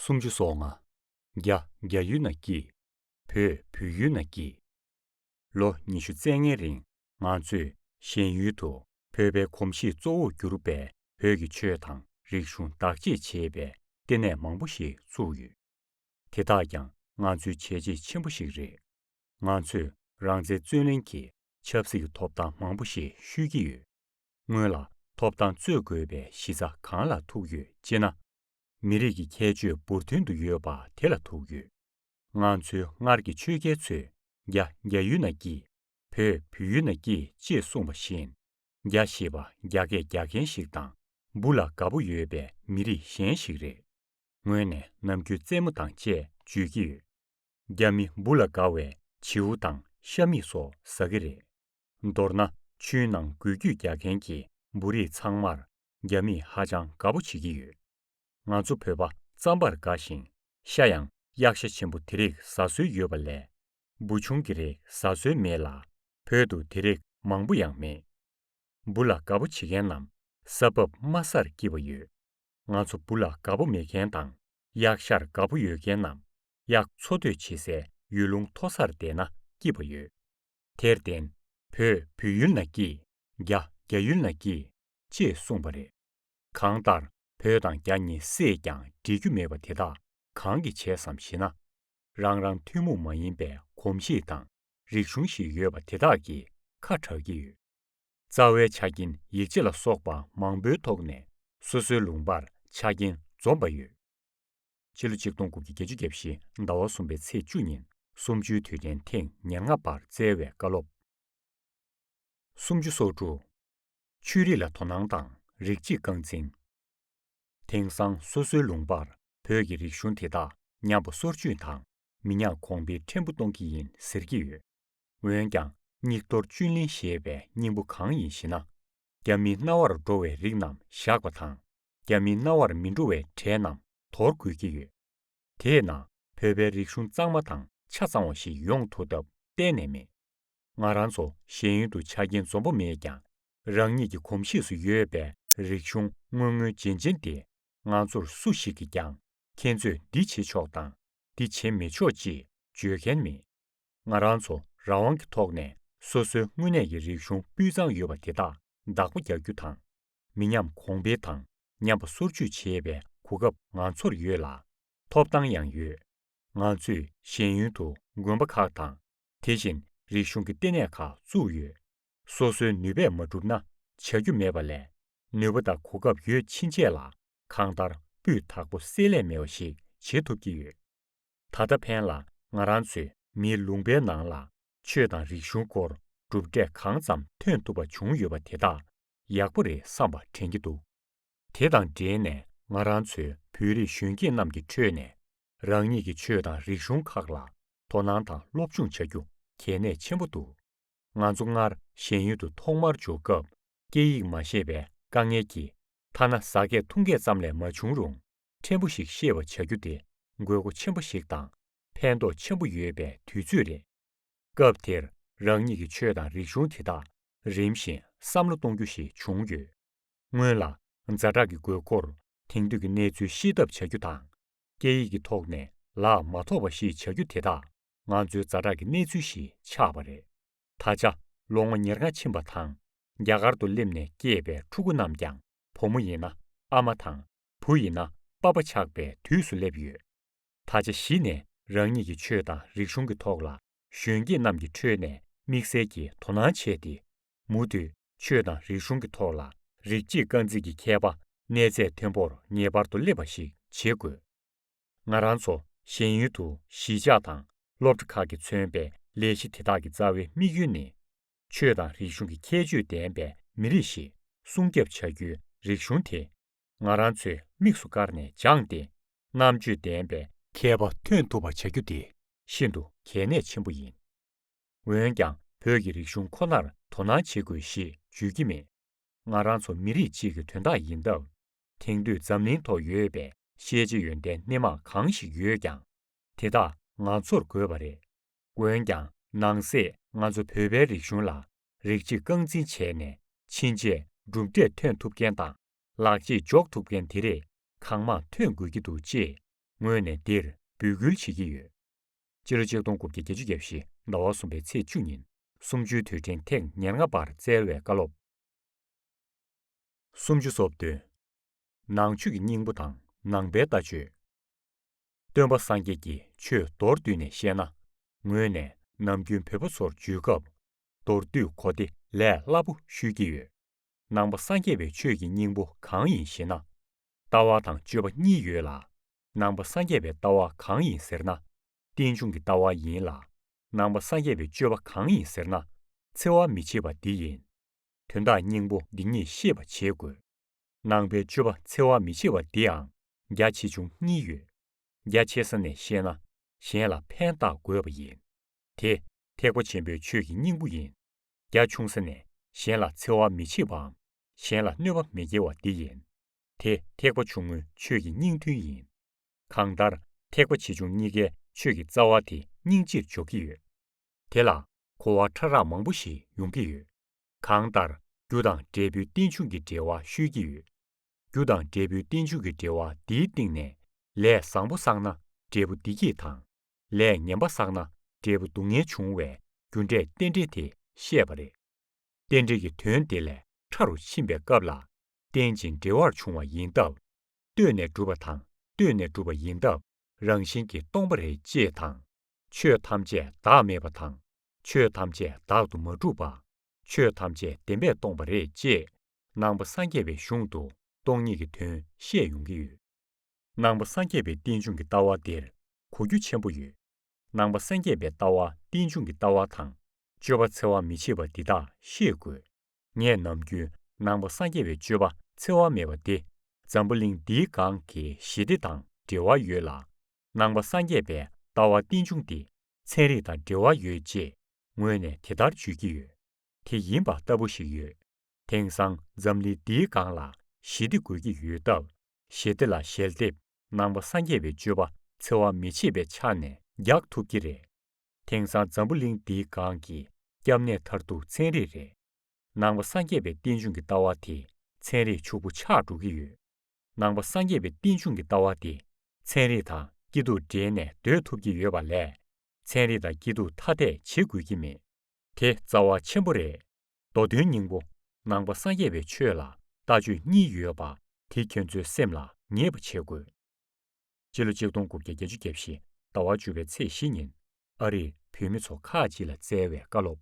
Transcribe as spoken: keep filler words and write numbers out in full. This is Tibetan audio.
སུམ་ཅུ་སོ་ལྔ། རྒྱ་རྒྱ་ཡུལ་ན་སྐྱིད། བོད་བོད་ཡུལ་ན་སྐྱིད། ལོ་ཉི་ཤུ་རྩ་ལྔའི་རིང་ང་ཚོས་གཞན་ཡུལ་དུ་བོད་པའི་གོམས་གཤིས་གཙོ་བོར་གྱུར་པའི་བོད་ཀྱི་ཆོས་དང་རིག་གཞུང་བདག་གཅེས་བྱེད་པའི་ལྟེ་གནས་མང་པོ་ཞིག་བཙུགས་ཡོད། དེ་དག་ཀྱང་ང་ཚོའི་བྱས་རྗེས་ཆེན་པོ་ཞིག་རེད། ང་ཚོས་རང་བཙན་རྩོད་ལེན་གྱི་ཆབ་སྲིད་ཀྱི་ཐོབ་ཐང་མང་པོ་ཞིག་བཤུས་ཀྱི་ཡོད། སྔོན་ལ་ཐོབ་ཐང་རྩོད་དགོས་པའི་གཞི་རྩ་གང་ལ་ཐུག་ཡོད་ཅེ་ན། མི་རིགས་ཀྱི་ཁྱད་ཆོས་འབུར་ཐོན་དུ་ཡོད་པ་དེ་ལ་ཐུག་ཡོད། ང་ཚོའི་སྔར་གྱི་ཆོས་རྒྱལ་ཚོས་རྒྱ་རྒྱ་ཡུལ་ན་སྐྱིད། བོད་བོད་ཡུལ་ན་སྐྱིད་ཅེས་གསུངས་པ་བཞིན། རྒྱ་ཞེས་པ་རྒྱ་སྐད་རྒྱག་མཁན་ཞིག་དང་འབུ་ལ་དགའ་པོ་ཡོད་པའི་མི་རིགས་གཞན་ཞིག་རེད། ངོས་ནས་ནམ་རྒྱུན་རྩེད་མོ་དང་བཅས་བརྗོད་ཀྱི་ཡོད། རྒྱ་མི་འབུ་ལ་དགའ་བའི་བྱིའུ་དང་ཤ་མིག་སོགས་ཟ་གི་རེད། མདོར་ན་ཆུའི་ནང་འགུལ་སྐྱོད་རྒྱག་མཁན་གྱི་འབུ་རིགས་ཚང་མར་རྒྱ་མིས་ཧ་ཅང་དགའ་པོ་བྱེད་ཀྱི་ཡོད། ང་ཚོ་བོད་པ་རྩམ་པར་དགའ་ཞིང་ཤ་ཡང་གཡག་ཤ་ཆེན་པོ་དེ་རིགས་ཟ་སྲོལ་ཡོད་པ་ལས། འབུ་ཆུང་གི་རིགས་ཟ་སྲོལ་མེད་ལ། བོད་དུ་དེ་རིགས་མང་པོ་ཡང་མེད། འབུ་ལ་དགའ་པོ་བྱེད་མཁན་རྣམས་ས་བབ་དམའ་སར་སྐྱེས་པ་ཡོད། ང་ཚོ་འབུ་ལ་དགའ་པོ་མེད་མཁན་དང་གཡག་ཤར་དགའ་པོ་ཡོད་མཁན་རྣམས་གཡག་འཚོ་སྡོད་བྱེད་སའི་ཡུལ་ལུང་མཐོ་སར་བསྡད་ན་སྐྱིད་པ་ཡོད། དེར་བརྟེན། བོད་བོད་ཡུལ་ན་སྐྱིད། རྒྱ་རྒྱ་ཡུལ་ན་སྐྱིད། ཅེས་གསུངས་པ་རེད། གང་ལྟར་བོད་དང་རྒྱ་གཉིས་བསྲེས་ཀྱང་འགྲིག་རྒྱུ་མེད་པ་དེ་དག་གང་གིས་བྱས་སམ་ཞེ་ན། རང་རང་ཐུན་མོང་མ་ཡིན་པའི་གོམས་གཤིས་དང་རིག་གཞུང་ཞིག་ཡོད་པ་དེ་དག་གིས་ཁ་གྲག་གི་ཡོད། རྩ་བའི་ཆ་རྐྱེན་ཡིག་ཆ་ལ་སོགས་པ་མང་པོའི་ཐོག་ནས་སོ་སོའི་ལུང་པར་ཆ་རྐྱེན་འཛོམས་པ་ཡོད། ཕྱི་ལོ་ཆིག་སྟོང་དགུ་བརྒྱ་བརྒྱད་ཅུ་གྱ་བཞི་ཟླ་བ་གསུམ་པའི་ཚེས་བཅུ་ཉིན་གསུམ་བཅུའི་དུས་དྲན་ཐེངས་ཉེར་ལྔ་པར་བསྩལ་བའི་བཀའ་སློབ། སུམ་ཅུ་སོ་དྲུག། ཆོས་རིག་ལ་དོ་སྣང་དང་རིགས་གཅིག་རྐང་འཛིན། དེང་སང་སོ་སོའི་ལུང་པར་བོད་ཀྱི་རིག་གཞུང་དེ་དག་ཉམས་པ་སོར་ཆུད་དང་མི་ཉམས་གོང་འཕེལ་ཕྲན་བུ་གཏོང་གི་ཡིན་ཟེར་གྱི་ཡོད། འོན་ཀྱང་སྙིགས་དོར་བཅུད་ལེན་ཞེས་པའི་སྙིང་པོ་གང་ཡིན་ཞེ་ན། རྒྱ་མིའི་རྣ་བར་འགྲོ་བའི་རིགས་རྣམས་བཞག་པ་དང་། རྒྱ་མིའི་རྣ་བར་མི་འགྲོ་བའི་གྲས་རྣམས་དོར་དགོས་ཀྱི་ཡོད། དེས་ན་བོད་པའི་རིག་གཞུང་གཙང་མ་དང་ཆ་ཚང་བ་ཞིག་ཡོང་ཐུབ་ཐབས་གཏན་ནས་མེད། ང་རང་ཚོ་གཞན་ཡུལ་དུ་ཆ་རྐྱེན་འཛོམས་པོ་མེད་ཀྱང་། རང་ཉིད་ཀྱི་གོམས་གཤིས་སུ་ཡོད་པའི་རིག་གཞུང་དངོས་དངོས་རྗེན་རྗེན་དེ་ང་ཚོར་སུ་ཞིག་གིས་ཀྱང་ཁྱེད་ཚོས་འདི་བྱེད་ཆོག་དང་འདི་བྱེད་མི་ཆོག་ཅེས་བརྗོད་མཁན་མེད། ང་རང་ཚོ་རང་དབང་གི་ཐོག་ནས་སོ་སོའི་དངོས་གནས་ཀྱི་རིག་གཞུང་སྤུས་གཙང་ཡོད་པ་དེ་དག་བདག་པོ་རྒྱག་རྒྱུ་དང་། མི་ཉམས་གོང་འཕེལ་དང་ཉམས་པ་སོར་ཆུད་བྱེད་པའི་གོ་སྐབས་ང་ཚོར་ཡོད་ལ། ཐོབ་ཐང་ཡང་ཡོད། ང་ཚོས་གཞན་ཡུལ་དུ་དགོན་པ་ཁག་དང་། དེ་བཞིན་རིག་གཞུང་གི་ལྟེ་གནས་ཁག་བཙུགས་ཡོད། སོ་སོའི་ནུས་པས་མ་བསྒྲུབས་ན་བྱ་རྒྱུ་མེད་པ་ལས། ནུས་པ་དང་གོ་སྐབས་ཡོད་ཕྱིན་ཆད་ལ་གང་ལྟར་སྤུས་དག་པོ་བསྲེས་ལས་མེད་པ་ཞིག་བྱེད་ཐུབ་ཀྱི་ཡོད། ད་ལྟ་ཕན་ལ་ང་རང་ཚོས་མིའི་ལུང་པའི་ནང་ལ་ཆོས་དང་རིག་གཞུང་སྐོར་གྲུབ་འབྲས་གང་ཙམ་ཐོན་ཐུབ་པ་བྱུང་ཡོད་པ་དེ་དག་ཡག་པོ་རེད་བསམ་པ་དྲན་གྱི་འདུག་དེ་དང་འབྲེལ་ནས་ང་རང་ཚོའི་བོད་རིགས་གཞོན་སྐྱེས་རྣམས་ཀྱི་ཁྲོད་ནས་རང་ཉིད་ཀྱི་ཆོས་དང་རིག་གཞུང་ཁག་ལ་དོ་སྣང་དང་སློབ་སྦྱོང་བྱ་རྒྱུ་གལ་གནད་ཆེན་པོ་འདུག་ང་ཚོ་སྔར་གཞན་ཡུལ་དུ་ཐོག་མར་འབྱོར་སྐབས་སྐད་ཡིག་མ་ཤེས་པའི་དཀའ་ངལ་གྱིས་ཐ་ན་ཟ་སྐད་འཐུང་སྐད་ཙམ་ལས་མ་བྱུང་རུང་ཕྲན་བུ་ཞིག་ཤེས་པ་བྱ་རྒྱུ་དེ་དགོས་མཁོ་ཆེན་པོ་ཞིག་དང་ཕན་ཐོགས་ཆེན་པོ་ཡོད་པའི་དུས་ཚོད་རེད། སྐབས་དེར་རང་ཉིད་ཀྱི་ཆོས་དང་རིག་གཞུང་དེ་དག་རིམ་བཞིན་བསམ་བློ་གཏོང་རྒྱུ་ཞིག་བྱུང་ཡོད། སྔོན་ལ་ཛ་དྲག་གི་དགོས་མཁོར་དེང་དུས་ཀྱི་གནས་ཚུལ་ཤེས་ཐབས་བྱ་རྒྱུ་དང་། སྐད་ཡིག་གི་ཐོག་ནས་ལག་མ་ཐོགས་པ་ཞིག་བྱ་རྒྱུ་དེ་དག་ང་ཚོའི་ཛ་དྲག་གི་གནས་ཚུལ་ཞིག་ཆགས་པ་རེད། ད་ཆ་ལོ་ངོ་ཉེར་ལྔ་ཕྱིན་པ་དང་། རྒྱ་གར་དུ་སླེབས་ནས་སྐྱེས་པའི་ཕྲུ་གུ་རྣམས་ཀྱང་བུ་མོ་ཡིན་ན་ཨ་མ་དང་། བུ་ཡིན་ན་པ་ཕ་ཆགས་པའི་དུས་སུ་སླེབས་ཡོད། ད་ཆ་གཞི་ནས་རང་ཉིད་ཀྱི་ཆོས་དང་རིག་གཞུང་གི་ཐོག་ལ་གཞོན་སྐྱེས་རྣམས་ཀྱི་ཁྲོད་ནས་དམིགས་བསལ་གྱིས་དོ་སྣང་བྱས་ཏེ། མུ་མཐུད་ཆོས་དང་རིག་གཞུང་གི་ཐོག་ལ་རིགས་གཅིག་རྐང་འཛིན་གྱི་མཁས་པ་གནས་ཚད་མཐོན་པོར་ངེས་པར་དུ་སླེབས་པ་ཞིག་བྱེད་དགོས། ང་རང་ཚོ་གཞན་ཡུལ་དུ་གཞིས་ཆགས་དང་སློབ་གྲྭ་ཁག་གིས་མཚོན་པའི་ལས་གཞི་དེ་དག་གི་རྩ་བའི་དམིགས་ཡུལ་ནི། ཆོས་དང་རིག་གཞུང་གི་ཁྱད་ཆོས་ལྡན་པའི་མི་རིགས་ཤིག་སྲུང་སྐྱོབ་བྱ་རྒྱུའི་རིག་གཞུང་དེ། ང་རང་ཚོས་དམིགས་སུ་བཀར་ནས་སྦྱངས་ཏེ། རྣམ་དཔྱོད་ལྡན་པའི་མཁས་པ་ཐོན་ཐུབ་པ་བྱ་རྒྱུ་དེ་ཤིན་ཏུ་གལ་གནད་ཆེན་པོ་ཡིན། འོན་ཀྱང་བོད་ཀྱི་རིག་གཞུང་ཁོ་ནར་དོ་སྣང་བྱེད་དགོས་ཞེས་བརྗོད་ཀྱི་མེད། ང་རང་ཚོ་མི་རིགས་གཅིག་གི་དོན་དག་ཡིན་སྟབས། དེང་དུས་འཛམ་གླིང་ཐོག་ཡོད་པའི་ཤེས་བྱའི་ཡོན་ཏན་སྣེ་མང་གང་ཞིག་ཡོད་ཀྱང་། དེ་དག་ང་ཚོར་དགོས་པ་རེད། འོན་ཀྱང་ནང་གསེས་ང་ཚོ་བོད་པའི་རིག་གཞུང་ལ་རིགས་གཅིག་རྐང་འཛིན་བྱས་ནས་ཕྱིན་ཆད་གྲུབ་འབྲས་ཐོན་ཐུབ་མཁན་དང་ལག་རྗེས་འཇོག་ཐུབ་མཁན་དེ་རེད། གང་མང་ཐོན་དགོས་ཀྱི་འདུག་ཅེས་ ངོས་ནས་འདིར་འབོད་སྐུལ་བྱེད་ཀྱི་ཡོད། སྤྱི་ལོ་ཆིག་སྟོང་དགུ་བརྒྱ་བརྒྱད་ཅུ་གྱ་བཞི་ཟླ་བ་གསུམ་པའི་ཚེས་བཅུ་ཉིན་གསུམ་བཅུའི་དུས་དྲན་ཐེངས་ཉེར་ལྔ་པར་བསྩལ་བའི་བཀའ་སློབ། སུམ་ཅུ་སོ་བདུན། ནང་ཆོས་ཀྱི་སྙིང་པོ་དང་ནང་པའི་ལྟ་སྤྱོད། སྟོན་པ་སངས་རྒྱས་ཀྱིས་ཆོས་མདོར་བསྡུས་ནས་བཤད་ན། ངོས་ནས་ནམ་རྒྱུན་བོད་པ་ཚོར་བརྗོད་སྐབས། མདོར་བསྡུས་གོ་བདེ་ལས་སླ་པོ་ཞུས་ཀྱི་ཡོད། ནང་པ་སངས་རྒྱས་པའི་ཆོས་ཀྱི་སྙིང་པོ་གང་ཡིན་ཞེ་ན། ལྟ་བ་དང་སྤྱོད་པ་གཉིས་ཡོད་ལ། ནང་པ་སངས་རྒྱས་པའི་ལྟ་བ་གང་ཡིན་ཟེར་ན། རྟེན་འབྱུང་གི་ལྟ་བ་ཡིན་ལ། ནང་པ་སངས་རྒྱས་པའི་སྤྱོད་པ་གང་ཡིན་ཟེར་ན། འཚེ་བ་མི་བྱེད་པ་འདི་ཡིན། དོན་དག་སྙིང་པོ་འདི་གཉིས་ཤེས་པ་བྱེད་དགོས། ནང་པའི་སྤྱོད་པ་འཚེ་བ་མི་བྱེད་པ་འདིའང་རྒྱ་ཆེ་ཆུང་གཉིས་ཡོད། རྒྱ་ཆེ་ས་ནས་བཤད་ན་གཞན་ལ་ཕན་བཏགས་དགོས་པ་ཡིན། དེ་ཐེག་པ་ཆེན་པོའི་ཆོས་ཀྱི་སྙིང་པོ་ཡིན། རྒྱ་ཆུང་ས་ནས་གཞན་ལ་འཚེ་བ་མི་བྱེད་པའམ་གཞན་ལ་གནོད་པ་མི་སྐྱེལ་བ་འདི་ཡིན། དེ་ཐེག་པ་ཆུང་ངུའི་ཆོས་ཀྱི་སྙིང་དོན་ཡིན། གང་ལྟར་ཐེག་པ་ཆེ་ཆུང་གཉིས་ཀའི་ཆོས་ཀྱི་རྩ་བ་དེ་སྙིང་རྗེར་འཇོག་གི་ཡོད། དེ་ལ་གོ་བ་ཕྲ་རགས་མང་པོ་ཞིག་ཡོང་གི་ཡོད། གང་ལྟར་རྒྱུ་དང་འབྲས་བུའི་རྟེན་འབྱུང་གི་འབྲེལ་བ་ཤོད་ཀྱི་ཡོད། རྒྱུ་དང་འབྲས་བུའི་རྟེན་འབྱུང་གི་འབྲེལ་བ་འདིའི་སྟེང་ནས་ལས་བཟང་པོ་བསགས་ན་འབྲས་བུ་བདེ་སྐྱིད་དང་། ལས་ངན་པ་བསགས་ན་འབྲས་བུ་སྡུག་བསྔལ་འབྱུང་བའི་རྒྱུ་འབྲས་རྟེན་འབྲེལ་དེ་བཤད་པ་རེད། རྟེན་འབྲེལ་གྱི་དོན་དེ་ལས་ཕྲ་རུ་ཕྱིན་པའི་སྐབས་ལ། རྟེན་ཅིང་འབྲེལ་བར་འབྱུང་བ་ཡིན་སྟབས། ལྟོས་ནས་གྲུབ་པ་དང་ལྟོས་ནས་གྲུབ་པ་ཡིན་སྟབས། རང་བཞིན་གྱིས་སྟོང་པ་རེད་ཅེས་དང་། ཆོས་ཐམས་ཅད་བདག་མེད་པ་དང་། ཆོས་ཐམས་ཅད་བདག་ཏུ་མ་གྲུབ་པ། ཆོས་ཐམས་ཅད་བདེན་པས་སྟོང་པ་རེད་ཅེས། ནང་པ་སངས་རྒྱས་པའི་གཞུང་དུ་སྟོང་ཉིད་ཀྱི་དོན་བཤད་ཡོང་གི་ཡོད། ནང་པ་སངས་རྒྱས་པའི་རྟེན་འབྱུང་གི་ལྟ་བ་འདིར་གོ་རྒྱུ་ཆེན་པོ་ཡོད། ནང་པ་སངས་རྒྱས་པའི་ལྟ་བ་རྟེན་འབྱུང་གི་ལྟ་བ་དང་། སྤྱོད་པ་འཚེ་བ་མི་བྱེད་པ་འདི་དག་ཤེས་དགོས། ངས་ནམ་རྒྱུན་ནང་པ་སངས་རྒྱས་པའི་སྤྱོད་པ་འཚེ་བ་མེད་པ་འདི་འཛམ་བུ་གླིང་འདིའི་སྒང་གི་ཞི་བདེ་དང་འབྲེལ་བ་ཡོད་ལ། ནང་པ་སངས་རྒྱས་པའི་ལྟ་བ་རྟེན་འབྱུང་འདི་ཚན་རིག་དང་འབྲེལ་བ་ཡོད་ཅེས་ངོས་ནས་དེ་ལྟར་བརྗོད་ཀྱི་ཡོད། དེ་ཡིན་པ་ལྟ་བུ་ཞིག་ཡོད། དེང་སང་འཛམ་གླིང་འདིའི་སྒང་ལ་ཞི་བདེ་དགོས་ཀྱི་ཡོད་སྟབས། ཞི་བདེ་ལ་ཞལ་འདེབས་ནང་པ་སངས་རྒྱས་པའི་སྤྱོད་པ་འཚེ་བ་མི་བྱེད་པའི་ཆ་ནས་རྒྱག་ཐུབ་ཀྱི་རེད། དེང་སང་འཛམ་བུ་གླིང་འདིའི་སྒང་གི་སྐྱབས་གནས་མཐར་ཐུག་ཚན་རིག་རེད། ནང་པ་སངས་རྒྱས་པའི་རྟེན་འབྱུང་གི་ལྟ་བ་དེ་ཚན་རིག་ཕྱུག་པོ་ཆགས་འགྲོ་གི་ཡོད། ནང་པ་སངས་རྒྱས་པའི་རྟེན་འབྱུང་གི་ལྟ་བ་དེ་ཚན་རིག་དང་སྐྱིད་སྡུག་འབྲེལ་ནས་སྡོད་ཐུབ་ཀྱི་ཡོད་པ་ལས། ཚན་རིག་དང་སྐྱིད་སྡུག་ཐ་དད་བྱེད་དགོས་ཀྱི་མེད། དེ་རྩ་བ་ཆེན་པོ་རེད། མདོ་དོན་སྙིང་པོ་ནང་པ་སངས་རྒྱས་པའི་ཆོས་ལ་ལྟ་སྤྱོད་གཉིས་ཡོད་པ་དེ་ཁྱོད་ཚོའི་སེམས་ལ་ངེས་པ་བྱེད་དགོས། སྤྱི་ལོ་ཆིག་སྟོང་དགུ་བརྒྱ་བརྒྱད་ཅུ་གྱ་བཞི་ཟླ་བ་བཅུ་པའི་ཚེས་བཞི་ཉིན་ཨ་རིར་བོད་མི་ཚོ་ཁག་ཅིག་ལ་བསྩལ་བའི་བཀའ་སློབ།